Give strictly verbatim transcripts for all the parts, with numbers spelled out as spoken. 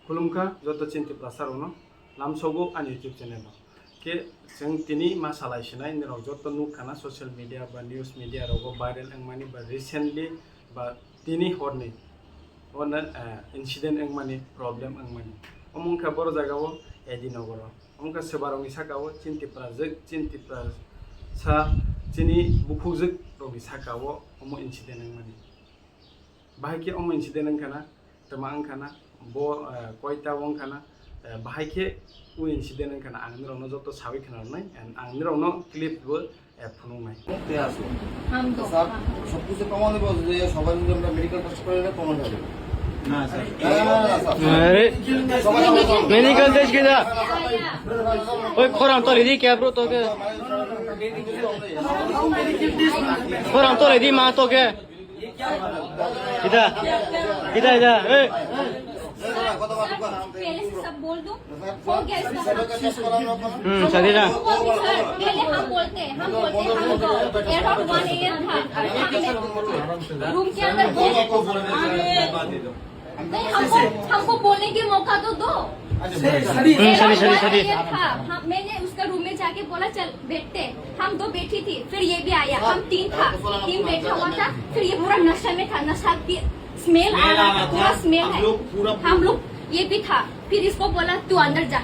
Khulumkha joto chini Tiprasa rokno, lamsogo ani YouTube channel o. Khe chwng tini ma salai sinai nirok joto nukha na social media ba news media rogo viral wngmani ba recently ba tini horni ono, eh, incident wngmani, problem wngmani. Omo wngkha boro jagao A D Nogoro. Omo wngkha swbarokni sakao chini Tiprajwk, chini Tiprasa, chini bukhukjwk rokni sakao omo incident wngmani. Bahai khe omo incident wngkha na, twma wngkha na, bo, eh, koita wngkha na, eh, bahai khe o incident wngkha na, ang nirokno joto sawi khna rwnai, and ang nirokno clip bo, eh, phunuknai. हम दो। सर, सब कुछ प्रमाण है, बस ये सवाल में अपना मेडिकल टेस्ट करेगा, प्रमाण है। না স্যার। না, না, না, স্যার। আরে, সবাই, সবাই, সবাই। মেডিকেল টেস্ট কিনা? ওই খরাম তো রেডি ক্যাব তো কে। খরাম তো রেডি মা তো কে। Kita, kita, kita, eh. पहले से सब बोल दूं, हो गया इसका। Hmm, Sadira. पहले हम बोलते हैं, हम बोलते हैं, हम तो around one year था, रूम के अंदर बोल नहीं, हमको, हमको बोलने के मौका तो दो। Hmm, sorry, sorry, sorry. था, हाँ, मैंने उसका रूम में जाके बोला, "चल, बैठते।" हम दो बैठी थी, फिर ये भी आया, हम तीन था, तीन बैठा हुआ था, फिर ये पूरा नशा में था, नशा की स्मेल आ रहा था, पूरा स्मेल है। हम लोग, ये भी था, फिर इसको बोला, "तू अंदर जा।"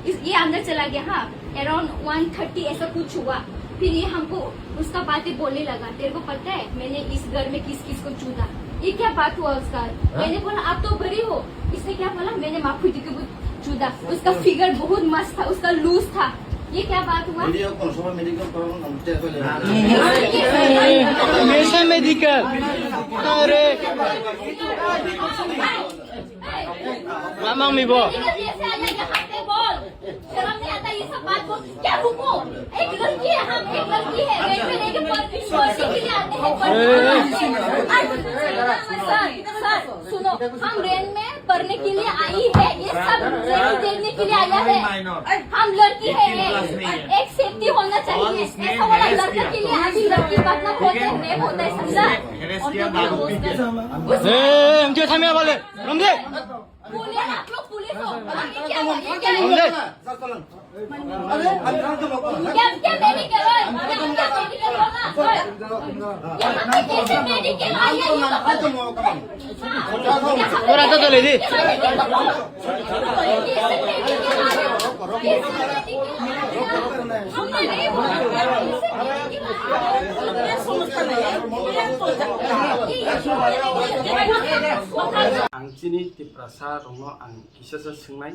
इस, ये अंदर चला गया। हाँ, अराउंड वन थर्टी ऐसा कुछ हुआ। फिर ये हमको उसका बातें बोलने लगा, "तेरे को पता है मैंने इस घर में किस किस को चूदा?" ये क्या बात हुआ उसका? मैंने बोला, "आप तो बड़े हो।" इसने क्या बोला, "मैंने माखू जी को चूदा।" उसका फिगर बहुत मस्त था, उसका लूज था। ये क्या बात हुआ? वीडियो कौन सा मेडिकल प्रॉब्लम हम चेक कर लेंगे। कैसे मेडिकल? अरे। Mamang mi bo. शर्म नहीं आता ये सब बात को? क्या रुको? एक लड़की है, हम एक लड़की है, रेलवे लेके पढ़ने, पढ़ने के लिए आते हैं, पढ़ने के लिए आते हैं। सर, सर, सुनो, हम रेल में पढ़ने के लिए आई है, ये सब नहीं देखने के लिए आया है। हम लड़की है, एक, एक सेफ्टी होना चाहिए। ऐसा वाला लड़का के लिए अभी लड़की पकड़ना बहुत है, रेप होता है, समझा? ए, ए, ए, हम क्यों थामे वाले? Ramde! बोले आप लोग पुलिस हो, अभी क्या हुआ? ये क्या है? Ramde! क्या, क्या मेडिकल है? यहाँ क्या मेडिकल होगा? यहाँ पे कैसे मेडिकल आया ये बताओ। Ora to dole di. कैसे मेडिकल आया? कैसे मेडिकल आया? हमने नहीं बोला। कैसे मेडिकल आया? ये समस्या नहीं है। ये क्या है? Ang chini Tiprasa rokno ang kisasa swngnai,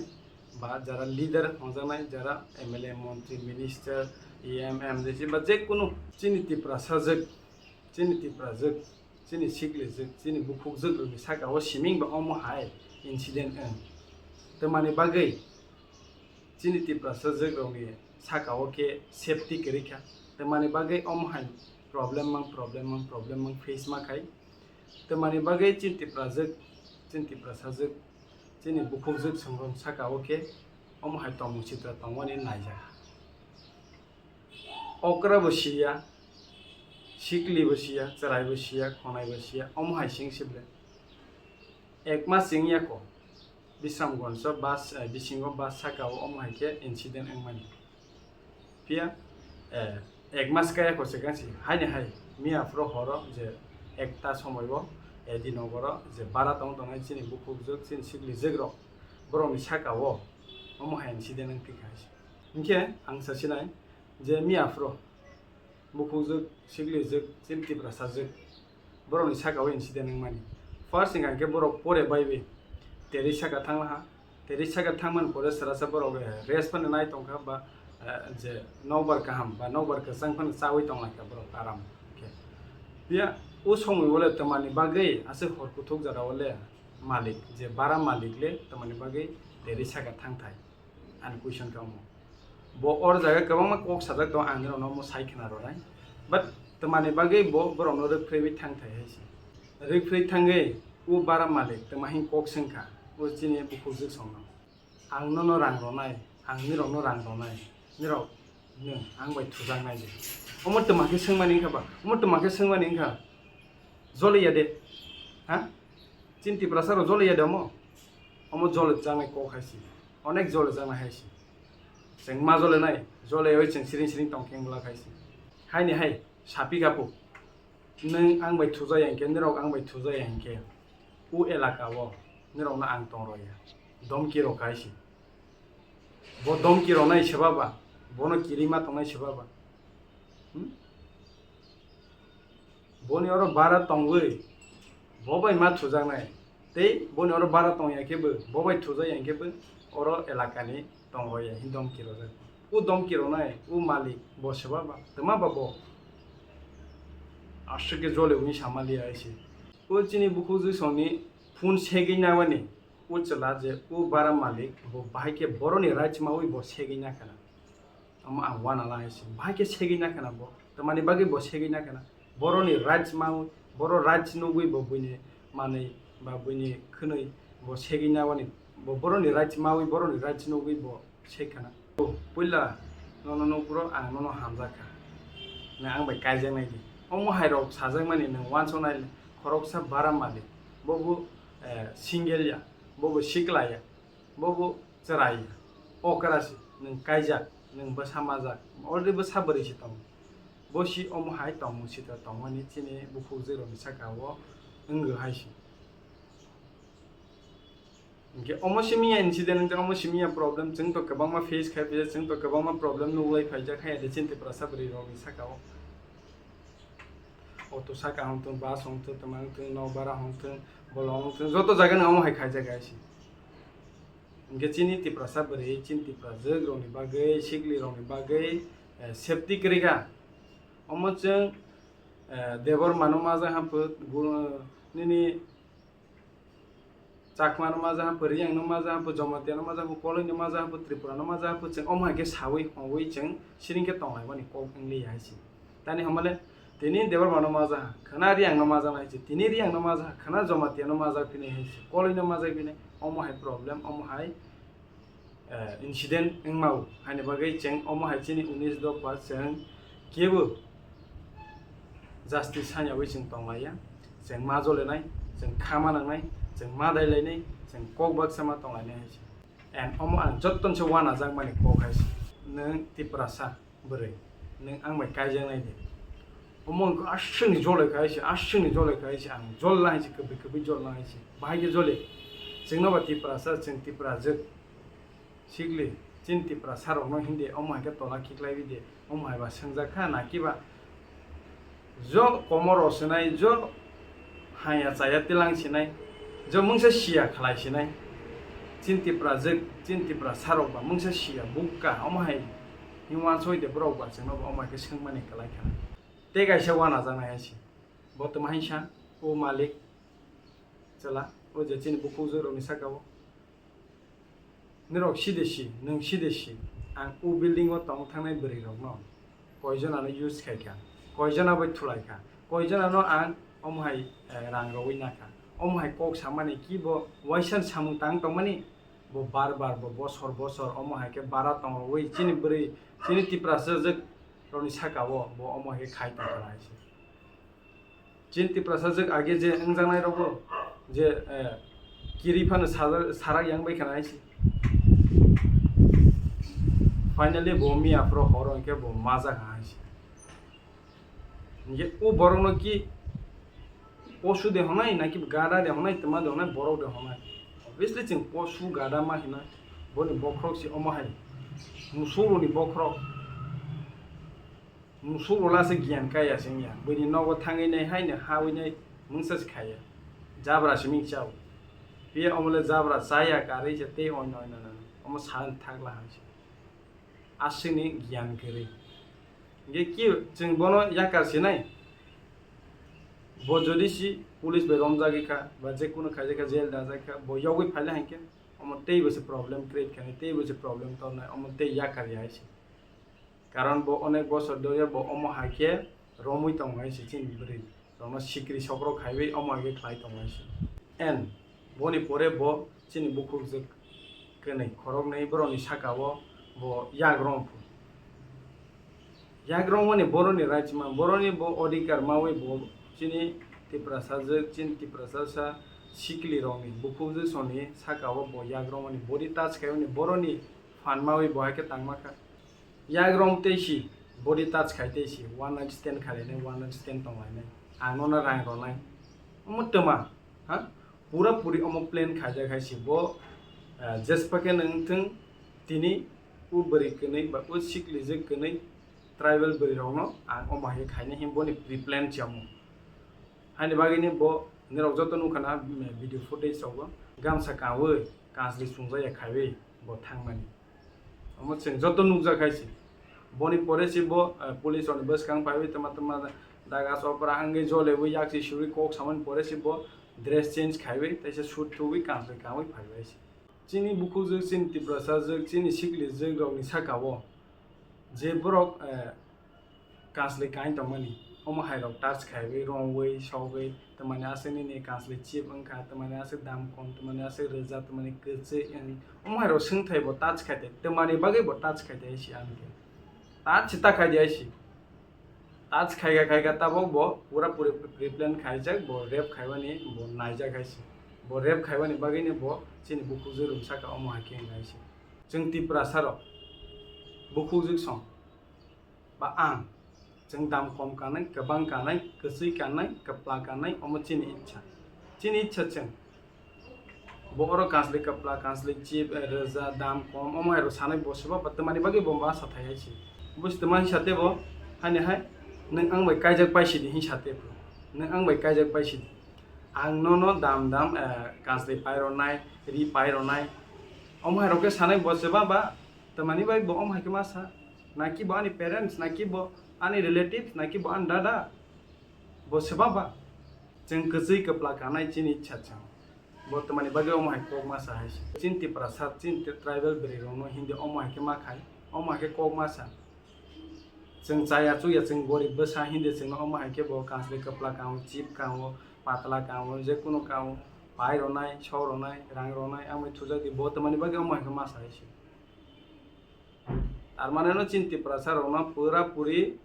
ba jara leader hongjaknai, jara M L A, montri, minister, E M, M D C, ba je kunu chini Tiprasajwk, chini Tiprajwk, chini siklijwk, chini bukhukjwk rokni saka o siming ba omo hai incident wng. Twmani bagwi chini Tiprasajwk rokni saka o khe safety kwrwi kha. Twmani bagwi omo hai problem mang, problem mang, problem mang face ma khai. Twmani bagwi chini Tiprajwk, chini Tiprasajwk, chini bukhukjwk songrok saka o khe omo hai tongmung sitra tongmani naijak. Okra bo siya, sikli bo siya, chwrai bo siya, khonai bo siya, omo hai sing sible. Ek mas sing yako, Bisramganjo bus, eh, bisingo bus saka o omo hai khe incident wngmani. Phiya, eh, ek mas kaya ko se gangsi, haini hai, miya phuru horo je ekta somoi o, eh, A D Nogoro je bara tong tongnai chini bukhukjwk, chini siklijwk rok, borokni saka o, omo hai incident wng thika hai se. Hinkhe ang sa sinai je miya phuru, bukhukjwk, siklijwk, chini Tiprasajwk, borokni saka o incident wngmani. First hwnkha khe borok pore baiwi terwi saka thanglaha. Terwi saka thangmani pore srasa borok, eh, rest phano nai tongkha ba, eh, je nokbar kaham ba nokbar kwchang phano chawi tonglaikha borok aram khe. Phiya o somoi o le twmani bagwi aswk hor kuthuk jora o le malik, je bara malik le twmani bagwi terwi saka thangthai? Ani question khe omo. Bo or jaga kwbangma kok sajak tongo, ang nirokno omo sai khna rwnai. But twmani bagwi bo borokno rwkphriwi thangthai hai se. Rwkphri thangwi o bara malik twma hin kok swngkha, o chini bukhukjwk songno. Ang nono rang rwnai, ang nirokno rang rwnai, nirok nwng ang bai thujaknai de. Omo twma khe swngmani wngkha ba? Omo twma khe swngmani wngkha? Joliya de. Ha? Chini Tiprasa rok joliya de omo? Omo jole changnai kok hai se. Onek jole changnai hai se. Chwng ma jole nai, jole oi chwng siring siring tong khe wngla khai se. Haini hai, sapi kha po. Nwng ang bai thujaya hinkhe, nirok ang bai thujaya hinkhe, o elaka o nirokno ang tong rwya. Domki rok hai se. Bo domki roknai se baba, bono kirima tongnai se baba. Hmm? Boni oro bara tongwi, bo bai ma thujaknai. Tei boni oro bara tongya khe bo, bo bai thujak ya khe bo, oro elakani tong rwya hin domki rwjak. O domki rwnai, o malik, bo se baba, twma ba bo. Aswk khe jole wngwi samaliya hai se. O chini bukhuk Jisoni phone segwi nabani, o chwla je o bara malik, bo bahai khe boroni rights mawi bo segwi nakhana. Omo ang uanala hai se. Bahai khe segwi nakhana bo. Tamani bagwi bo segwi nakhana. Boroni rights mawi, boro rights nugwi bo buini manwi ba buini khwnwi bo segwi nabani. Bo boroni rights mawi, boroni rights nugwi bo sekhana. O, puila nono nukphuru ang nono hamjakha. Nwng ang bai kaijaknai di. Omo hai rok sajakmani nwng uansuknai khoroksa bara malik. Bo bo, eh, single ya, bo bo sikla ya. Bo bo chwrai ya. Okra se, nwng kaijak, nwng bwsa majak. Already bwsa bwrwi se tongo. Bo si omo hai tongmung sitra tongmani chini bukhuk jwrwkni saka o wngwi hai se. Hinkhe omo simi ya incident wngkha, omo simi ya problem, chwng to kwbangma face khai phaijak, chwng to kwbangma problem nuglai phaijak, hai de chini Tiprasa bwrwi rokni saka o. Auto saka hongthwng, bus hongthwng, twma hongthwng, nok bara hongthwng, bolong hongthwng, joto jaga ni omo hai khaijak hai se. Hinkhe chini Tiprasa bwrwi, chini Tiprajwk rokni bagwi, sikli rokni bagwi, eh, safety kwrwi kha. Omo chwng, eh, Debbarma no majak hampwk, gu-, nini Chakma no majak hampwk, Riyang no majak hampwk, Jamatia no majak hampwk, Koloi no majak hampwk, Tripura no majak hampwk, chwng omo hai khe sawi hongwi chwng siring khe tonglaimani kok wng li hai se. Tani hamale tini Debbarma no majak ha, khwna Riyang no majak nai se, tini Riyang no majak ha, khwna Jamatia no majak phinai hai se, Koloi no majak phinai, omo hai problem, omo hai eh, incident wngmao, haini bagwi chwng omo hai chini unis dopha chwng kebo justice sanyawi chwng tonglaiya, chwng ma jolenai, chwng kha ma nangnai, chwng ma dailainai, chwng kok baksa ma tonglainai hai se. And omo ang jottoni se uanajakmani kok hai se, nwng Tiprasa bwrwi, nwng ang bai kaijaknai di. Omo wngkha aswkni jolai kha hai se, aswkni jolai kha hai se, ang jolna hai se, kwbwi kwbwi jolna hai se, bahai khe jole. Chwngno ba Tiprasa, chwng Tiprajwk. Sikli, chini Tiprasa rokno hindi omo hai khe tola khiklaiwi di, omo hai ba swngjak kha na kiba. Jo komoro sinai, jo haya chaya tilang sinai, jo mungsa siya khalai sinai. Chini Tiprajwk, chini Tiprasa rok ba mungsa siya bukka omo hai hinwi uansoi de borok ba chwngno bo omo hai khe swngmani kwlai kha. Tei kaisa uanajaknai hai se. Bo tamo hai sa, o malik chwla, o je chini bukhukjwk rokni saka o. Nirok side si, nwng side si, ang o building o tong thangnai bwrwi rokno koijon ano use khai kha, koijon abo thulai kha, koijon ano ang omo hai, eh, rang rogwi na kha, omo hai kok samani kibo uaisa samung tang tongmani, bo bar bar bo bosor bosor omo hai khe bara tong rogwi chini bwrwi, chini Tiprasa jwk rokni saka o bo omo hai khe khai tong kha hai se. Chini Tiprasa jwk age je wngjaknai rogo je, eh, kiri phano saja-, sarak yang bai khana hai se. Finally bo miya phuru horo hinkhe bo majak hai se. Hinkhe o borokno ki posu de honai, naki gada de honai, twma de honai, borok de honai? Obviously chwng posu gada ma hino, boni bokhorok se omo hai, musuk rokni bokhorok. Musuk rwla se giyan kaya se wngya. Buini nogo thangwi nai haino hawi nai mungsa se khaiya. Jabra simi chao. Phiya omo le jabra chaya karwi se tei oino oino nang. Omo san thakla hai se. Aswkni giyan kwrwi. Hinkhe ki chwng bono yakar sinai? Bo jodi si police bai romjagwi kha, ba je kunu khaijak kha, jail dajak kha, bo yogwi phaila hinkhe omo teibo se problem create khainai, teibo se problem tornai, omo tei yakar ya hai se. Karon bo onek bosor doya bo omo hai khe romwi tongo hai se chini bwrwi rokno sikri sokrok khaiwi omo hai khe khlai tongo hai se. And boni pore bo chini bukhuk je kwnwi khoroknwi borokni saka o bo yak rong phu. Yak rongmani borokni right ma, borokni bo odhikar mawi bo chini Tiprasa je, chini Tiprasa sa sikli rokni bukhukjwk songni saka o bo yak romani body touch khaimani boroni phan mawi bo hai khe tangma kha. Yak rom tei si body touch khai tei si one night stand khainai, one night stand tonglainai, ang nono rang ronai. Omo twma ha pura puri omo plan khaijak hai si bo, eh, jespa khe nwng thung tini o bwrwi kwnwi ba o siklijwk kwnwi tribal bwrwi rokno ang omo hai khainai him boni pre-plan chamo. Haini bagwini bo nirok joto nukha na, mm, video footage rogo gamsa kawi kansli chungjaya khaiwi bo thangmani. Omo chwng joto nukjak hai se. Boni pore se bo, eh, police rokni bwskang phaiwi tama tama daga chopra wngwi jolewi yaksi swiwi kok samani pore se bo dress change khaiwi teisa suit thuwi kansli kawi phaiwi hai se. Chini bukhukjwk, chini Tiprasajwk, chini siklijwk rokni saka o je borok, eh, kansli kain tongmani, omo hai rok touch khaiwi, romwi, sogwi, tamani aswk nini kansli chip wngkha, tamani aswk dam kom, tamani aswk rwja, tamani kwchwi wng, omo hai rok swngthai bo touch khaite, tamani bagwi bo touch khaite hai si ang khe. Touch se ta khaidi hai si. Touch khaika khaika tabok bo pura puri pre-plan khaijak, bo rape khaimani bo naijak hai si. Bo rape khaimani bagwini bo chini bukhukjwk rok saka omo hai khe wng hai si. Chwng Tiprasa rok bukhukjwk song ba ang, chwng dam kom kanai, kwbang kanai, kwchwi kanai, kwpla kanai, omo chini ichha. Chini ichha chwng. Bo oro kansli kwpla, kansli chip, eh, rwja, dam kom, omo hai rok sanai bo seba ba twmani bagwi bo ma sa thai hai se. Bo se twmani sa tebo, haini hai, nwng ang bai kaijak pai sidi hin sa tebo. Nwng ang bai kaijak pai sidi. Ang nono dam dam, eh, kansli pai ronai, ri pai ronai. Omo hai rok khe sanai bo seba ba, twmani bai bo omo hai khe ma sa. Naki bo ani parents, naki bo ani relatives, naki bo ani dada. Bo seba ba. Chwng kwchwi kwpla kanai chini ichha chwng. Bo twmani bagwi omo hai kok ma sa hai se. Chini Tiprasa, chini tri-, tribal bwrwi rokno hindi omo hai khe ma khai, omo hai khe kok ma sa. Chwng chaya chuya, chwng gorib bwsa hindi chwngno omo hai khe bo kansli kwpla kango, chip kango, patla kango, jekunu kango, pai ronai, sok ronai, rang ronai, ang bai thujak di, bo twmani bagwi omo hai khe ma sa hai se. Tar mane no chini Tiprasa rokno pura puri,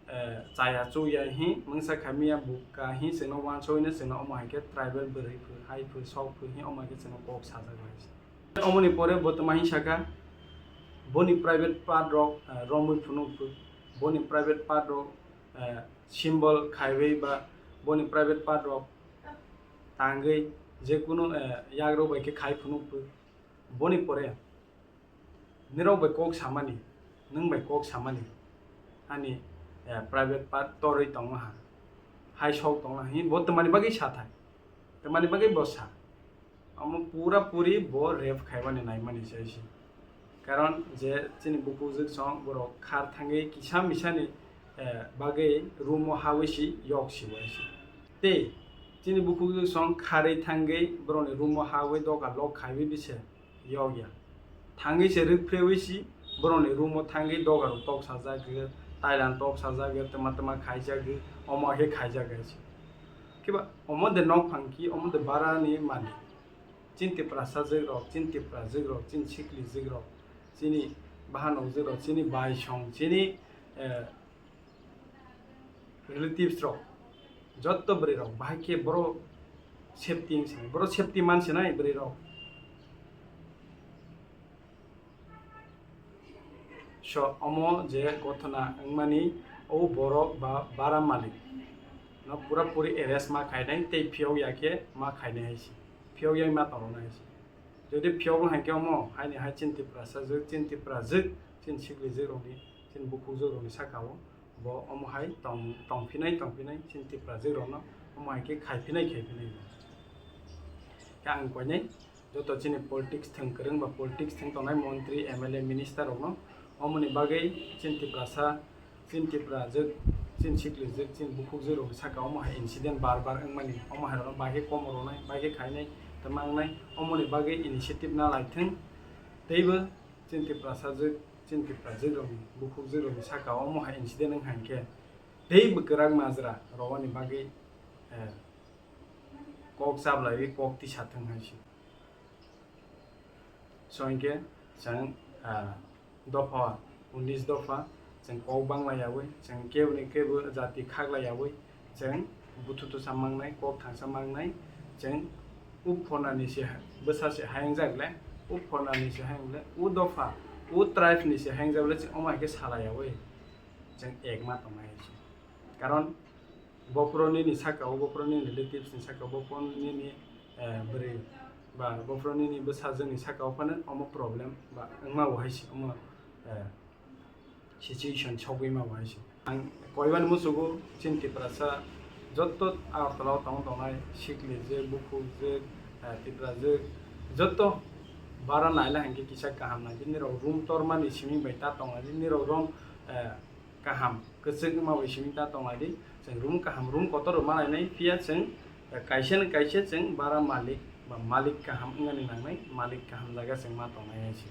eh, chaya chuya hi mungsa khamya buka hi chwngno wansoi no chwngno omo hai khe tribal bwrwi phu, hai phu, sok phu hi omo hai khe chwngno kok sajak bai se. Omoni pore bo twma hi saka, boni private part rok, eh, romwi phunuk phu, boni private part rok, eh, symbol khaiwi ba boni private part rok tangwi jekunu, eh, yagrok bai khe khai phunuk phu. Boni pore nirok bai kok samani, nwng bai kok samani, ani, eh, private part torwi tongma ha, hai sok tongma ha, bo twmani bagwi sa thai, twmani bagwi bo sa, omo pura puri bo rape khaimani naimani se se, karon je chini bukhukjwk song borok khar thangwi kisa misani, eh, bagwi room o hawi si yok si bai se, tei chini bukhukjwk song kharwi thangwi borokni room o hawi doga lock khaiwi bise. Yokya. Thangwi se rwkphrewi si borokni room o thangwi doga rok tok sajagwi, tailan tok sajagwi, twma twma khaijagwi, omo khe khaijak hai se. Khiba omo de nok phang ki, omo de bara ni malik. Chini Tiprasa jwk rok, chini Tipra jwk rok, chini sikli jwk rok, chini bahanok jwk rok, chini baisong, chini, eh, relatives rok, jotto bwrwi rok bahai khe boro safety wng sinai, boro safety man sinai bwrwi rok. So omo je gothona wngmani o borok ba bara malik no pura puri arrest ma khainai tei phiyok ya khe ma khainai hai se, phiyok ya ma tong rwnai hai se. Jodi phiyok no hai khe omo haini hai chini Tiprasa jwk, chini Tipra jwk, chini sikli jwk rokni, chini bukhuk jwk rokni saka o bo omo hai tong, tongphinai, tongphinai, chini Tipra jwk rokno omo hai khe khaiphinai, khaiphinai bo. Khe ang koinai joto chini politics thwng kwrwng ba politics thwng tongnai montri, M L A, minister rokno omoni bagwi chini Tiprasa, chini Tipra jwk, chini sikli jwk, chini bukhuk jwk rokni saka omo hai incident bar bar wngmani, omo hai rokno bai khe kom rwnai, bai khe khainai, tei mangnai, omoni bagwi initiative na lai thwng. Teibo chini Tiprasa jwk, chini Tipra jwk rokni, bukhuk jwk rokni saka omo hai incident wng hai khe, teibo kwrak majra rogoni bagwi, eh, kok chablaiwi kok tisa thwng hai se. So hinkhe chwng, ah, dopha, unis dopha, chwng kok bangla yaui, chwng keboni kebo jati khakla yaui, chwng buthu thusa mangnai, kok thangsa mangnai, chwng u phonani se bwsa se hayung jak le, u phonani se hayung le, u dopha, u tribe ni se hayung jak le, chwng omo hai khe salai yawi chwng ek ma tongnai hai se. Karon bophuru nini saka o, bophuru nini relatives ni saka o, bophuru nini, eh, bwrwi ba bophuru nini bwsajwk ni saka o phano omo problem ba wngma bo hai se omo, eh, situation sogwi ma bo hai se. Ang koiban musugo chini Tiprasa jotto Agartala o tong tongnai sikli je bukhuk je, eh, Tipra je jotto bara naila hingke kisa kaham nai di nirok room tormani simi bai ta tongnai di nirok room, eh, kaham kwchwk wngma bai simi ta tongnai di. Chwng room kaham, room kotor rok ma nainai, phiya chwng, eh, kaisa ni kaisa chwng bara malik ba malik kaham wngnani nangnai, malik kaham jaga chwng ma tongnai hai se.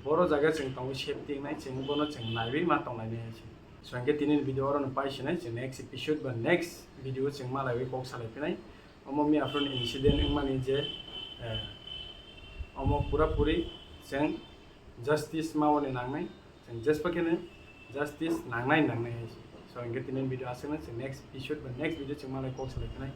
Boro jaga chwng tongwi safety wngnai, chwng bono chwng naiwi ma tonglainai hai se. So, hingke tini ni video oro no pai sinai, chwng next episode ba next video chwng ma laiwi kok salai phinai. Omo mi aphuru ni incident wngmani je, eh, omo pura puri chwng justice ma wani nangnai, chwng jespa kheno justice nangnai nangnai hai se. So, hingke tini ni video aswk no, chwng next episode ba next video chwng ma lai kok salai phinai.